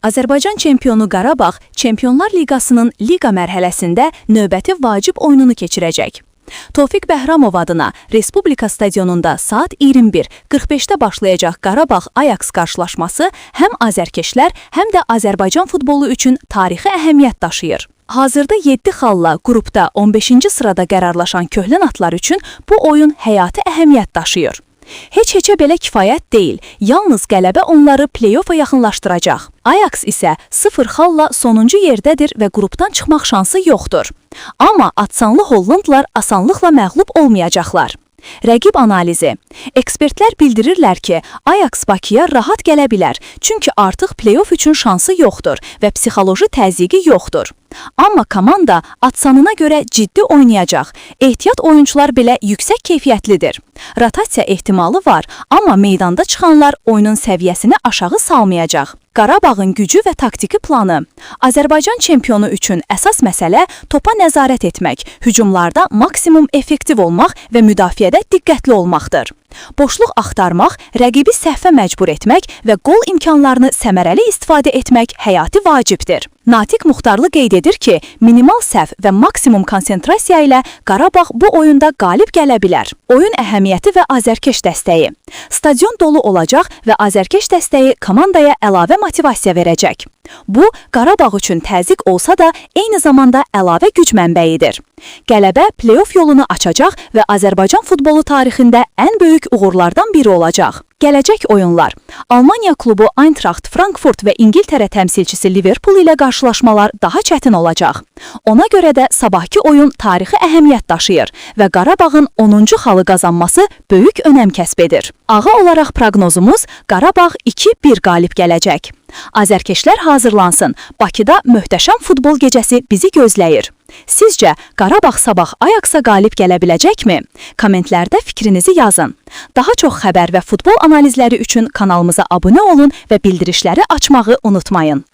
Azərbaycan çempionu Qarabağ Çempionlar Liqasının liqa mərhələsində növbəti vacib oyununu keçirəcək. Tofiq Bəhramov adına Respublika stadionunda saat 21:45-də başlayacaq Qarabağ Ajax qarşılaşması həm azərkeşlər, həm də Azərbaycan futbolu üçün tarixi əhəmiyyət daşıyır. Hazırda 7 xalla qrupda 15-ci sırada qərarlaşan köhlən atlar üçün bu oyun həyati əhəmiyyət daşıyır. Heç heçə belə kifayət deyil. Yalnız qələbə onları play-offa yaxınlaşdıracaq. Ajax isə 0 xalla sonuncu yerdədir və qrupdan çıxmaq şansı yoxdur. Amma atsanlı Hollandlar asanlıqla məğlub olmayacaqlar. Rəqib analizi. Ekspertlər bildirirlər ki, Ajax Bakıya rahat gələ bilər, çünki artıq play-off üçün şansı yoxdur və psixoloji təzyiqi yoxdur. Amma komanda ad-sanına görə ciddi oynayacaq. Ehtiyat oyunçular belə yüksək keyfiyyətlidir. Rotasiya ehtimalı var, amma meydanda çıxanlar oyunun səviyyəsini aşağı salmayacaq. Qarabağın gücü və taktiki planı. Azərbaycan çempionu üçün əsas məsələ topa nəzarət etmək, hücumlarda maksimum effektiv olmaq və müdafiədə diqqətli olmaqdır. Boşluq axtarmaq, rəqibi səhvə məcbur etmək və qol imkanlarını səmərəli istifadə etmək həyati vacibdir. Natiq Muxtarlı qeyd edir ki, minimal səhv və maksimum konsentrasiya ilə Qarabağ bu oyunda qalib gələ bilər. Oyun əhəmiyyəti və azərkeş dəstəyi. Stadion dolu olacaq və azərkeş dəstəyi komandaya əlavə motivasiya verəcək. Bu, Qarabağ üçün təzyiq olsa da, eyni zamanda əlavə güc mənbəyidir. Qələbə play-off yolunu açacaq və Azərbaycan futbolu tarixində ən böyük uğurlardan biri olacaq. Gələcək oyunlar. Almaniya klubu Eintracht Frankfurt və İngiltərə təmsilçisi Liverpool ilə qarşılaşmalar daha çətin olacaq. Ona görə də sabahkı oyun tarixi əhəmiyyət daşıyır və Qarabağın 10-cu xalı qazanması böyük önəm kəsb edir. Ağa olaraq proqnozumuz: Qarabağ 2-1 qalib gələcək. Azərkeşlər hazırlansın. Bakıda möhtəşəm futbol gecəsi bizi gözləyir. Sizcə Qarabağ sabah Ajaxa qalib gələ biləcəkmi? Kommentlərdə fikrinizi yazın. Daha çox xəbər və futbol analizləri üçün kanalımıza abunə olun və bildirişləri açmağı unutmayın.